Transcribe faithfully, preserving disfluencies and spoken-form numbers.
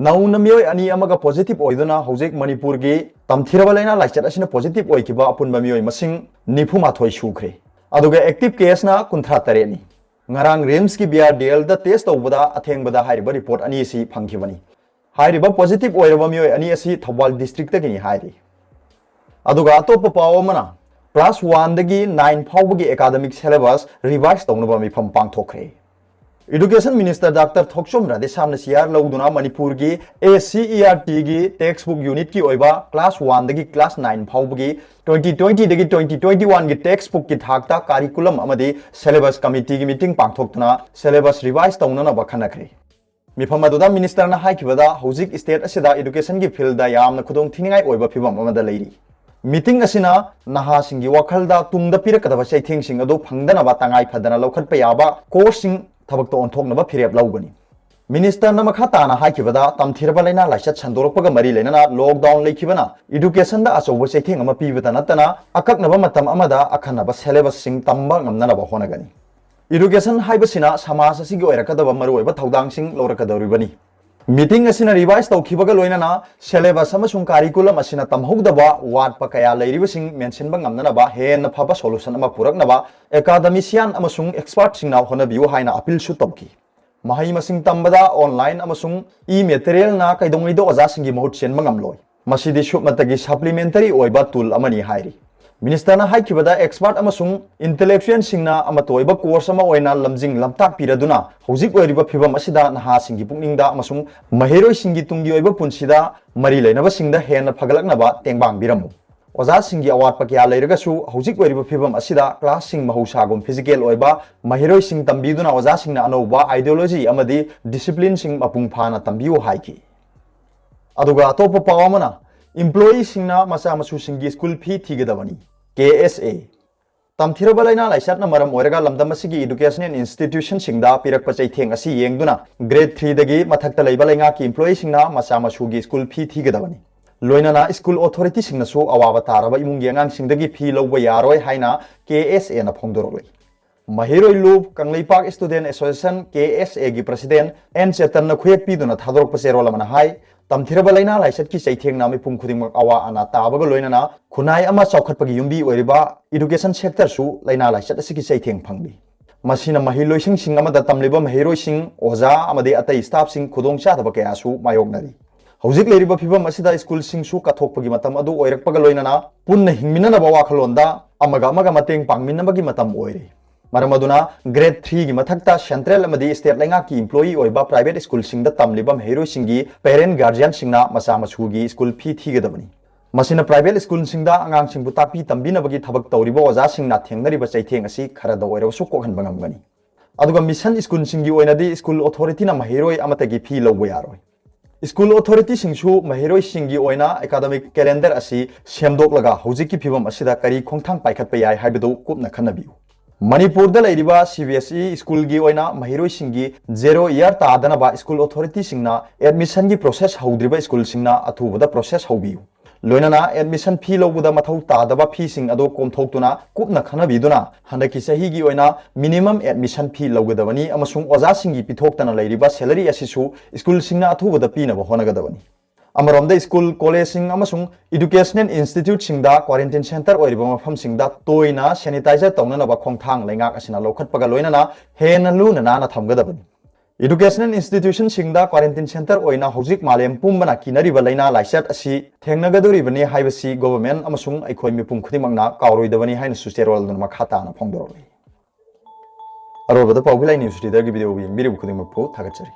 ꯅꯧꯅ ꯃꯤꯑꯣꯏ ꯑꯅꯤ ꯑꯃꯒ positive ꯑꯣꯏꯗꯨꯅ ꯍꯧꯖꯤꯛ ꯃꯅꯤꯄꯨꯔꯒꯤ ꯇꯝꯊꯤꯔꯕ ꯂꯥꯏꯅꯥ ꯂꯥꯏꯆꯠ ꯑꯁꯤꯅ positive ꯑꯣꯏꯈꯤꯕ ꯑꯄꯨꯟꯕ ꯃꯤꯑꯣꯏ ꯃꯁꯤꯡ ꯅꯤꯐꯨ ꯃꯥꯊꯣꯏ ꯁꯨꯈ꯭ꯔꯦ꯫ ꯑꯗꯨꯒ active caseꯅ ꯀꯨꯟꯊ꯭ꯔꯥ ꯇꯔꯦꯠꯅꯤ꯫ ꯉꯔꯥꯡ RIMSꯀꯤ BRDLꯗ test ꯇꯧꯕꯗ ꯑꯊꯦꯡꯕꯗ ꯍꯥꯏꯔꯤꯕ report ꯑꯅꯤ ꯑꯁꯤ ꯐꯪꯈꯤꯕꯅꯤ꯫ ꯍꯥꯏꯔꯤꯕ positive ꯑꯣꯏꯔꯕ ꯃꯤꯑꯣꯏ ꯑꯅꯤ ꯑꯁꯤ ꯊꯧꯕꯥꯜ districtꯇꯒꯤꯅꯤ ꯍꯥꯏꯔꯤ꯫ ꯑꯗꯨꯒ ꯑꯇꯣꯞꯄ ꯄꯥꯎ ꯑꯃꯅ, class oneꯗꯒꯤ nine ꯐꯥꯎꯕꯒꯤ academic syllabus revise ꯇꯧꯅꯕ ꯃꯤꯐꯝ ꯄꯥꯡꯊꯣꯛꯈ꯭ꯔꯦ꯫ Education Minister Doctor ꯊꯣꯛꯆꯣꯝ ꯔꯥꯙꯦꯁ꯭ꯌꯥꯝꯅ ꯆꯤꯌꯥꯔ ꯂꯧꯗꯨꯅ ꯃꯅꯤꯄꯨꯔꯒꯤ ACERTꯒꯤ textbook unitꯀꯤ ꯑꯣꯏꯕ class oneꯗꯒꯤ class nine ꯐꯥꯎꯕꯒꯤ twenty twentyꯗꯒꯤ twenty twenty oneꯒꯤ textbookꯀꯤ ꯊꯥꯛꯇ curriculum ꯑꯃꯗꯤ syllabus committeeꯒꯤ meeting ꯄꯥꯡꯊꯣꯛꯇꯨꯅ syllabus revise ꯇꯧꯅꯅꯕ ꯈꯟꯅꯈ꯭ꯔꯦ꯫ ꯃꯤꯐꯝ ꯑꯗꯨꯗ ministerꯅ ꯍꯥꯏꯈꯤꯕꯗ, ꯍꯧꯖꯤꯛ state ꯑꯁꯤꯗ educationꯒꯤ fieldꯗ ꯌꯥꯝꯅ ꯈꯨꯗꯣꯡꯊꯤꯅꯤꯡꯉꯥꯏ ꯑꯣꯏꯕ ꯐꯤꯚꯝ ꯑꯃꯗ ꯂꯩꯔꯤ꯫ Meeting ꯑꯁꯤꯅ ꯅꯍꯥꯁꯤꯡꯒꯤ ꯋꯥꯈꯜꯗ ꯇꯨꯡꯗ ꯄꯤꯔꯛꯀꯗꯕ ꯆꯩꯊꯦꯡꯁꯤꯡ ꯑꯗꯨ ꯐꯪꯗꯅꯕ ꯇꯉꯥꯏ ꯐꯗꯅ ꯂꯧꯈꯠꯄ ꯌꯥꯕ courseꯁꯤꯡ ꯊꯕꯛꯇ ꯑꯣꯟꯊꯣꯛꯅꯕ ꯐꯤꯔꯦꯞ ꯂꯧꯒꯅꯤ꯫ Ministerꯅ ꯃꯈꯥ ꯇꯥꯅ ꯍꯥꯏꯈꯤꯕꯗ, ꯇꯝꯊꯤꯔꯕ ꯂꯥꯏꯅꯥ ꯂꯥꯏꯆꯠ ꯁꯟꯗꯣꯔꯛꯄꯒ ꯃꯔꯤ ꯂꯩꯅꯅ lockdown ꯂꯩꯈꯤꯕꯅ educationꯗ ꯑꯆꯧꯕ ꯆꯩꯊꯦꯡ ꯑꯃ ꯄꯤꯕꯇ ꯅꯠꯇꯅ, ꯑꯀꯛꯅꯕ ꯃꯇꯝ ꯑꯃꯗ ꯑꯈꯟꯅꯕ syllabusꯁꯤꯡ ꯇꯝꯕ ꯉꯝꯅꯅꯕ ꯍꯣꯠꯅꯒꯅꯤ꯫ Education ꯍꯥꯏꯕꯁꯤꯅ ꯁꯃꯥꯖ ꯑꯁꯤꯒꯤ ꯑꯣꯏꯔꯛꯀꯗꯕ ꯃꯔꯨꯑꯣꯏꯕ ꯊꯧꯗꯥꯡꯁꯤꯡ ꯂꯧꯔꯛꯀꯗꯧꯔꯤꯕꯅꯤ꯫ Meeting ꯑꯁꯤꯅ revise ꯇꯧꯈꯤꯕꯒ ꯂꯣꯏꯅꯅ syllabus ꯑꯃꯁꯨꯡ curriculum ꯑꯁꯤꯅ ꯇꯝꯍꯧꯗꯕ ꯋꯥꯠꯄ ꯀꯌꯥ ꯂꯩꯔꯤꯕꯁꯤꯡ ꯃꯦꯟꯁꯤꯟꯕ ꯉꯝꯅꯅꯕ ꯍꯦꯟꯅ ꯐꯕ solution ꯑꯃ ꯄꯨꯔꯛꯅꯕ academician ꯑꯃꯁꯨꯡ expertꯁꯤꯡꯅ ꯍꯣꯠꯅꯕꯤꯌꯨ ꯍꯥꯏꯅ appealꯁꯨ ꯇꯧꯈꯤ꯫ ꯃꯍꯩ ꯃꯁꯤꯡ ꯇꯝꯕꯗ online ꯑꯃꯁꯨꯡ e-materialꯅ ꯀꯩꯗꯧꯉꯩꯗ ꯑꯣꯖꯥꯁꯤꯡꯒꯤ ꯃꯍꯨꯠ ꯁꯤꯟꯕ ꯉꯝꯂꯣꯏ꯫ ꯃꯁꯤꯗꯤ ꯁꯨꯞꯅꯇꯒꯤ supplementary ꯑꯣꯏꯕ tool ꯑꯃꯅꯤ ꯍꯥꯏꯔꯤ꯫ Ministerꯅ ꯍꯥꯏꯈꯤꯕꯗ, expert ꯑꯃꯁꯨꯡ intellectualꯁꯤꯡꯅ ꯑꯃꯠꯇ ꯑꯣꯏꯕ course ꯑꯃ ꯑꯣꯏꯅ ꯂꯝꯖꯤꯡ ꯂꯝꯇꯥꯛꯄꯤꯔꯗꯨꯅ ꯍꯧꯖꯤꯛ ꯑꯣꯏꯔꯤꯕ ꯐꯤꯚꯝ ꯑꯁꯤꯗ ꯅꯍꯥꯁꯤꯡꯒꯤ ꯄꯨꯛꯅꯤꯡꯗ ꯑꯃꯁꯨꯡ ꯃꯍꯩꯔꯣꯏꯁꯤꯡꯒꯤ ꯇꯨꯡꯒꯤ ꯑꯣꯏꯕ ꯄꯨꯟꯁꯤꯗ ꯃꯔꯤ ꯂꯩꯅꯕꯁꯤꯡꯗ ꯍꯦꯟꯅ ꯐꯒꯠꯂꯛꯅꯕ ꯇꯦꯡꯕꯥꯡꯕꯤꯔꯝꯃꯨ꯫ ꯑꯣꯖꯥꯁꯤꯡꯒꯤ ꯑꯋꯥꯠꯄ ꯀꯌꯥ ꯂꯩꯔꯒꯁꯨ ꯍꯧꯖꯤꯛ ꯑꯣꯏꯔꯤꯕ ꯐꯤꯚꯝ ꯑꯁꯤꯗ classꯁꯤꯡ ꯃꯍꯧꯁꯥꯒꯨꯝ physical ꯑꯣꯏꯕ ꯃꯍꯩꯔꯣꯏꯁꯤꯡ ꯇꯝꯕꯤꯗꯨꯅ ꯑꯣꯖꯥꯁꯤꯡꯅ ꯑꯅꯧꯕ ideology ꯑꯃꯗꯤ disciplineꯁꯤꯡ ꯃꯄꯨꯡ ꯐꯥꯅ ꯇꯝꯕꯤꯌꯨ ꯍꯥꯏꯈꯤ꯫ ꯑꯗꯨꯒ ꯑꯇꯣꯞꯄ ꯄꯥꯎ ꯑꯃꯅ, employeeꯁꯤꯡꯅ ꯃꯆꯥ ꯃꯁꯨꯁꯤꯡꯒꯤ school fee ꯊꯤꯒꯗꯕꯅꯤ꯫ KSA꯫ ꯇꯝꯊꯤꯔꯕ ꯂꯥꯏꯅꯥ ꯂꯥꯏꯆꯠꯅ ꯃꯔꯝ ꯑꯣꯏꯔꯒ ꯂꯝꯗꯝ ꯑꯁꯤꯒꯤ educational institutionꯁꯤꯡꯗ ꯄꯤꯔꯛꯄ ꯆꯩꯊꯦꯡ ꯑꯁꯤ ꯌꯦꯡꯗꯨꯅ grade threeꯗꯒꯤ ꯃꯊꯛꯇ ꯂꯩꯕ ꯂꯩꯉꯥꯛꯀꯤ employeeꯁꯤꯡꯅ ꯃꯆꯥ ꯃꯁꯨꯒꯤ school fee ꯊꯤꯒꯗꯕꯅꯤ꯫ ꯂꯣꯏꯅꯅ school authorityꯁꯤꯡꯅꯁꯨ ꯑꯋꯥꯕ ꯇꯥꯔꯕ ꯏꯃꯨꯡꯒꯤ ꯑꯉꯥꯡꯁꯤꯡꯗꯒꯤ fee ꯂꯧꯕ ꯌꯥꯔꯣꯏ ꯍꯥꯏꯅ KSAꯅ ꯐꯣꯡꯗꯣꯔꯛꯂꯤ꯫ ꯃꯍꯩꯔꯣꯏ ꯂꯨꯞ Kangleipak Student Association, K S A ꯒꯤ President N ꯆꯦꯇꯟꯅ ꯈꯨꯌꯦꯛ ꯄꯤꯗꯨꯅ ꯊꯥꯗꯣꯔꯛꯄ ꯆꯦꯔꯣꯜ ꯑꯃꯅ ꯍꯥꯏ, ꯇꯝꯊꯤꯔꯕ ꯂꯥꯏꯅꯥ ꯂꯥꯏꯆꯠꯀꯤ ꯆꯩꯊꯦꯡꯅ ꯃꯤꯄꯨꯝ ꯈꯨꯗꯤꯡꯃꯛ ꯑꯋꯥ ꯑꯅꯥ ꯇꯥꯕꯒ ꯂꯣꯏꯅꯅ ꯈꯨꯟꯅꯥꯏ ꯑꯃ ꯆꯥꯎꯈꯠꯄꯒꯤ ꯌꯨꯝꯕꯤ ꯑꯣꯏꯔꯤꯕ education sector ꯁꯨ ꯂꯥꯏꯅꯥ ꯂꯥꯏꯆꯠ ꯑꯁꯤꯒꯤ ꯆꯩꯊꯦꯡ ꯐꯪꯂꯤ꯫ ꯃꯁꯤꯅ ꯃꯍꯩꯂꯣꯏꯁꯪꯁꯤꯡ ꯑꯃꯗ ꯇꯝꯂꯤꯕ ꯃꯍꯩꯔꯣꯏꯁꯤꯡ, ꯑꯣꯖꯥ ꯑꯃꯗꯤ ꯑꯇꯩ staff ꯁꯤꯡ ꯈꯨꯗꯣꯡꯆꯥꯗꯕ ꯀꯌꯥꯁꯨ ꯃꯥꯌꯣꯛꯅꯔꯤ꯫ ꯍꯧꯖꯤꯛ ꯂꯩꯔꯤꯕ ꯐꯤꯕꯝ ꯑꯁꯤꯗ ꯁ꯭ꯀꯨꯜꯁꯤꯡꯁꯨ ꯀꯠꯊꯣꯛꯄꯒꯤ ꯃꯇꯝ ꯑꯗꯨ ꯑꯣꯏꯔꯛꯄꯒ ꯂꯣꯏꯅꯅ ꯄꯨꯟꯅ ꯍꯤꯡꯃꯤꯟꯅꯅꯕ ꯋꯥꯈꯜꯂꯣꯟꯗ ꯑꯃꯒ ꯑꯃꯒ ꯃꯇꯦꯡ ꯄꯥꯡꯃꯤꯟꯅꯕꯒꯤ ꯃꯇꯝ ꯑꯣꯏꯔꯦ꯫ ꯃꯔꯝ ꯑꯗꯨꯅ grade three ꯒꯤ ꯃꯊꯛꯇ central ꯑꯃꯗꯤ state ꯂꯩꯉꯥꯛꯀꯤ employee ꯑꯣꯏꯕ private ꯁ꯭ꯀꯨꯜꯁꯤꯡꯗ ꯇꯝꯂꯤꯕ ꯃꯍꯩꯔꯣꯏꯁꯤꯡꯒꯤ parent guardian ꯁꯤꯡꯅ ꯃꯆꯥ ꯃꯁꯨꯒꯤ ꯁ꯭ꯀꯨꯜ ꯐꯤ ꯊꯤꯒꯗꯕꯅꯤ꯫ ꯃꯁꯤꯅ private ꯁ꯭ꯀꯨꯜꯁꯤꯡꯗ ꯑꯉꯥꯡꯁꯤꯡꯕꯨ ꯇꯥꯛꯄꯤ ꯇꯝꯕꯤꯅꯕꯒꯤ ꯊꯕꯛ ꯇꯧꯔꯤꯕ ꯑꯣꯖꯥꯁꯤꯡꯅ ꯊꯦꯡꯅꯔꯤꯕ ꯆꯩꯊꯦꯡ ꯑꯁꯤ ꯈꯔꯗ ꯑꯣꯏꯔꯕꯁꯨ ꯀꯣꯛꯍꯟꯕ ꯉꯝꯒꯅꯤ꯫ ꯑꯗꯨꯒ mission ꯁ꯭ꯀꯨꯜꯁꯤꯡꯒꯤ ꯑꯣꯏꯅꯗꯤ ꯁ꯭ꯀꯨꯜ authority ꯅ ꯃꯍꯩꯔꯣꯏ ꯑꯃꯠꯇꯒꯤ ꯐꯤ ꯂꯧꯕ ꯌꯥꯔꯣꯏ꯫ ꯁ꯭ꯀꯨꯜ authority ꯁꯤꯡꯁꯨ ꯃꯍꯩꯔꯣꯏꯁꯤꯡꯒꯤ ꯑꯣꯏꯅ academic calendar ꯑꯁꯤ ꯁꯦꯝꯗꯣꯛꯂꯒ ꯍꯧꯖꯤꯛꯀꯤ ꯐꯤꯕꯝ ꯑꯁꯤꯗ ꯀꯔꯤ ꯈꯣꯡꯊꯥꯡ ꯄꯥꯏꯈꯠꯄ ꯌꯥꯏ ꯍꯥꯏꯕꯗꯨ ꯀꯨꯞꯅ ꯈꯟꯅꯕꯤꯌꯨ꯫ ꯃꯅꯤꯄꯨꯔꯗ ꯂꯩꯔꯤꯕ C B S E ꯁ꯭ꯀꯨꯜꯒꯤ ꯑꯣꯏꯅ ꯃꯍꯩꯔꯣꯏꯁꯤꯡꯒꯤ zero year ꯇꯥꯗꯅꯕ ꯁ꯭ꯀꯨꯜ authority ꯁꯤꯡꯅ admission ꯒꯤ process ꯍꯧꯗ꯭ꯔꯤꯕ ꯁ꯭ꯀꯨꯜꯁꯤꯡꯅ ꯑꯊꯨꯕꯗ process ꯍꯧꯕꯤꯌꯨ꯫ ꯂꯣꯏꯅꯅ admission fee ꯂꯧꯕꯗ ꯃꯊꯧ ꯇꯥꯗꯕ feeꯁꯤꯡ ꯑꯗꯨ ꯀꯣꯝꯊꯣꯛꯇꯨꯅ ꯀꯨꯞꯅ ꯈꯟꯅꯕꯤꯗꯨꯅ ꯍꯟꯗꯛꯀꯤ ꯆꯍꯤꯒꯤ ꯑꯣꯏꯅ minimum admission fee ꯂꯧꯒꯗꯕꯅꯤ ꯑꯃꯁꯨꯡ ꯑꯣꯖꯥꯁꯤꯡꯒꯤ ꯄꯤꯊꯣꯛꯇꯅ ꯂꯩꯔꯤꯕ salary ꯑꯁꯤꯁꯨ ꯁ꯭ꯀꯨꯜꯁꯤꯡꯅ ꯑꯊꯨꯕꯗ ꯄꯤꯅꯕ ꯍꯣꯠꯅꯒꯗꯕꯅꯤ꯫ ꯑꯃꯔꯣꯝꯗ ꯁ꯭ꯀꯨꯜ, ꯀꯣꯂꯦꯖꯁꯤꯡ ꯑꯃꯁꯨꯡ educational institute ꯁꯤꯡꯗ quarantine centre ꯑꯣꯏꯔꯤꯕ ꯃꯐꯝꯁꯤꯡꯗ ꯇꯣꯏꯅ sanitizer ꯇꯧꯅꯅꯕ ꯈꯣꯡꯊꯥꯡ ꯂꯩꯉꯥꯛ ꯑꯁꯤꯅ ꯂꯧꯈꯠꯄꯒ ꯂꯣꯏꯅꯅ ꯍꯦꯟꯅ ꯂꯨꯅ ꯅꯥꯟꯅ ꯊꯝꯒꯗꯕꯅꯤ꯫ Educational institution ꯁꯤꯡꯗ quarantine centre ꯑꯣꯏꯅ ꯍꯧꯖꯤꯛ ꯃꯥꯂꯦꯝ ꯄꯨꯝꯕꯅ ꯀꯤꯅꯔꯤꯕ ꯂꯥꯏꯅꯥ ꯂꯥꯏꯆꯠ ꯑꯁꯤ ꯊꯦꯡꯅꯒꯗꯧꯔꯤꯕꯅꯤ ꯍꯥꯏꯕꯁꯤ government ꯑꯃꯁꯨꯡ ꯑꯩꯈꯣꯏ ꯃꯤꯄꯨꯝ ꯈꯨꯗꯤꯡꯃꯛꯅ ꯀꯥꯎꯔꯣꯏꯗꯕꯅꯤ ꯍꯥꯏꯅꯁꯨ ꯆꯦꯔꯣꯜ ꯑꯗꯨꯅ ꯃꯈꯥ ꯇꯥꯅ ꯐꯣꯡꯗꯣꯔꯛꯂꯤ꯫ ꯑꯔꯣꯏꯕꯗ ꯄꯥꯎ ꯚꯤꯂꯥꯏ news reader ꯒꯤ video ꯌꯦꯡꯕꯤꯔꯤꯕ ꯈꯨꯗꯤꯡꯃꯛꯄꯨ ꯊꯥꯒꯠꯆꯔꯤ꯫